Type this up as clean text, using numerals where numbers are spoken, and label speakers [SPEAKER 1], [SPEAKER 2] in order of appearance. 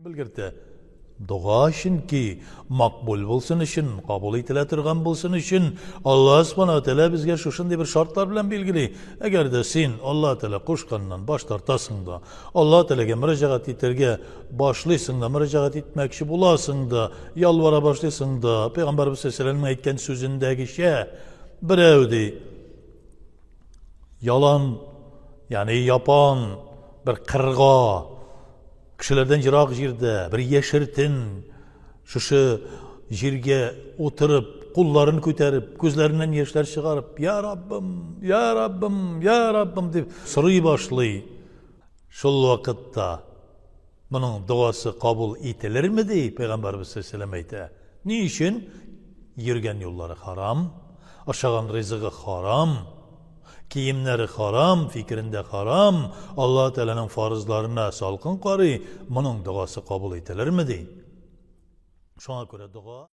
[SPEAKER 1] Белгертә. Дога чөнки макбул булсын өчен, кабул ителә торган булсын өчен Аллаһ Субхану Тәгалә безгә шушындый бер шартлар белән билгели. Әгәр дә син Аллаһ Тәгалә кушканнан баш тартасың да, Аллаһ Тәгаләгә мөрәҗәгать итәргә башлыйсың да, мөрәҗәгать итмәкче буласың да, ялвара башлыйсың да, Пәйгамбәрбез саллаллаһу алейһи әйткән сүзендәгечә, берәү ди, ялан, ягъни япан бер кырга Кешеләрдән ерак җирдә, бер яшертен шушы җиргә утырып, кулларын күтәреп, күзләреннән яшьләр чыгарып, Я Раббым, Я Раббым, Я Раббым дип сорый башлый. Шул вакытта моның догасы кабул ителерме ди Пәйгамбәрбез саллаллаһу әйтә. Ни өчен? Йөргән юллары харам, ашаган ризыгы харам. Киемнәре харам, фикерендә харам, Аллаһ Тәгаләнең фарызларына салкын карый, моның догасы кабул ителерме ди? Шуңа күрә дога.